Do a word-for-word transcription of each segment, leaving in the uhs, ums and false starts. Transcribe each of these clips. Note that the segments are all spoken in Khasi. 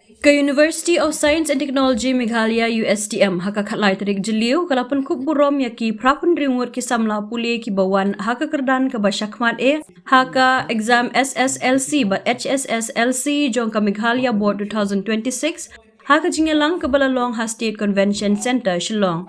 Ka University of Science and Technology Meghalaya, U S T M, ha ka khatlai tarik Jylliew ka la pynkup burom ïa ki phra phew hynriew ngut ki samla pule kiba wan ha ka kyrdan kaba shakhmat eh ha ka exam S S L C bad H S S L C jong ka Meghalaya Board two thousand twenty-six, ha ka jingïalang kaba la long ha State Convention Centre, Shillong.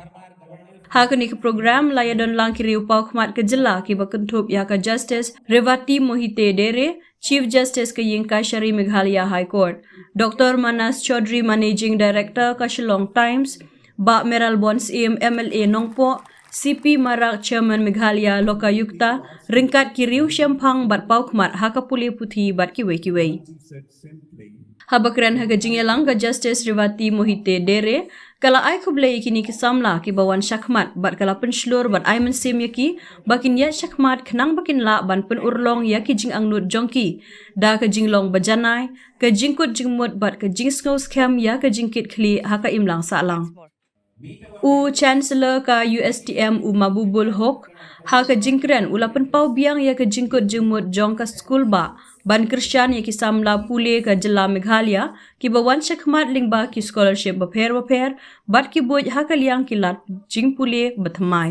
Ha kane ka program la ïadon lang ki riew paw khmat ka jylla kiba kynthup ïa ka Justice Revati Mohite Dere, Chief Justice ka Ïing Kashari Meghalaya High Court, Doctor Manas Chaudhary, Managing Director ka Shillong Times, Bah Mayralborn Syiem, M L A Nongpoh, C P Marak, Chairman Meghalaya Lokayukta, ryngkat ki riew shemphang bad paw khmat ha ka pule puthi bad kiwei kiwei. Haba kren ha ka jingïalang, ka Justice Revati Mohite Dere ka la ai khublei ïa kine ki samla kiba wan shakhmat bad ka la pynshlur bad ai mynsiem ïa ki ba kin ïaid shakhmat khnang ba kin lah ban pynurlong ïa ki jingangnud jong ki da ka jinglong bajanai, ka jingkut jingmut bad ka jingsngew skhem ïa ka jingkitkhlieh ha ka imlang sahlang. U Chancellor ka U S T M, u Mahbubul Hoque, ha ka jingkren u la pynpaw biang ïa ka jingkut jingmut jong ka skulbah ban kyrshan ïa ki samla pule ka jylla Meghalaya kiba wan shakhmat lyngba ki scholarship bapher bapher bad ki buit ha ka liang ki lad jingpule bathymmai.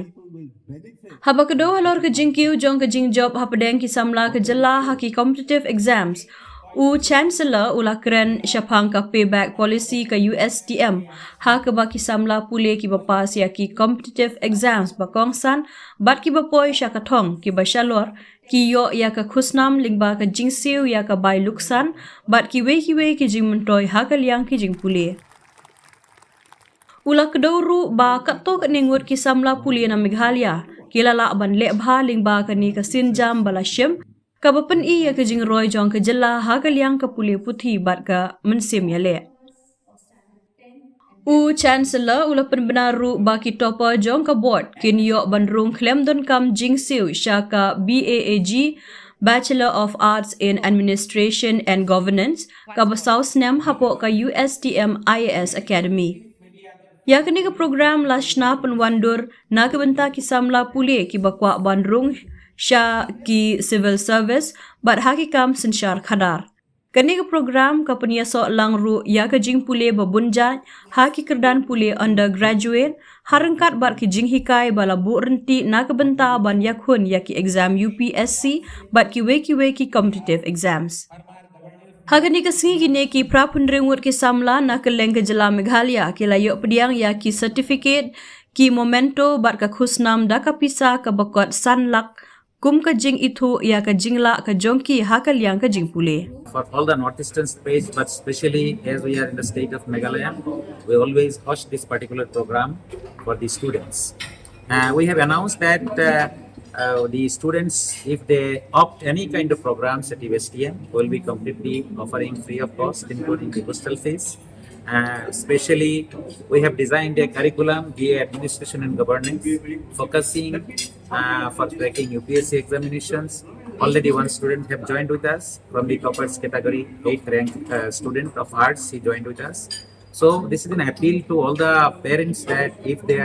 Haba kdew halor ka jingkiew jong ka jingjop hapdeng ki samla ka jylla ha ki competitive exams, u Chancellor u la kren shaphang ka payback policy ka U S T M, ha kaba ki samla pule kiba pass ïa ki competitive exams ba kongsan bad kiba poi sha ka thong kiba shalor ki ïoh ïa ka khusnam lyngba ka jingsiew ïa ka bai luksan bad kiwei kiwei ki jingmyntoi ha ka liang ki jingpule. U la kdew ruh ba katto katne ngut ki samla pule na Meghalaya ki la lah ban leh bha lyngba kane ka sienjam ba la shim, kaba pyni ïa ka jingroi jong ka jylla ha ka liang ka pule puthi bad ka mynsiem ïaleh. U Chancellor u la pynbna ruh ba ki topper jong ka board kin ïoh ban rung khlem donkam jingsiew sha ka B A A G, Bachelor of Arts in Administration and Governance, kaba saw snem hapoh ka U S T M I A S Academy. Ïa kane ka program la shna pynwandur na ka bynta ki samla pule kiba kwah ban rung sha ki civil service bad ha ki kam synshar khadar. Kane ka program ka pynïasoh lang ruh ïa ka jingpule ba bun jait ha ki kyrdan pule undergraduate, ha ryngkat bad ki jinghikai ba la buh ryntih na ka bynta ban ïakhun ïa ki exam U P S C bad kiwei kiwei ki competitive exams. Ha kane ka sngi kine ki phra phew hynriew ngut ki samla na kylleng ka jylla Meghalaya ki la ïoh pdiang ïa ki certificate, ki memento bad ka khusnam da ka pisa kaba kot san lak, kum ka jingithuh ïa ka jinglah ka jong ki ha ka liang ka jingpule. For all the Northeastern states, but specially as we are in the state of Meghalaya, we always host this particular program for the students. Uh, we have announced that uh, uh, the students, if they opt any kind of programs at U S T M, will be completely offering free of cost, including the hostel fees. Uh, specially, we have designed a curriculum, B A Administration and Governance, focusing uh, for cracking U P S C examinations. Already one student have joined with us from the toppers category, eighth rank uh, student of arts, he joined with us. So this is an appeal to all the parents that if they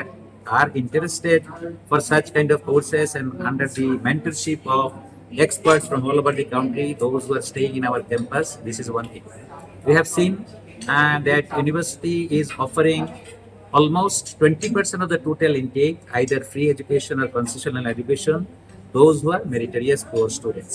are interested for such kind of courses and under the mentorship of experts from all over the country, those who are staying in our campus, this is one thing. We have seen uh, that university is offering almost twenty percent of the total intake, either free education or concessional education, those who are meritorious poor students.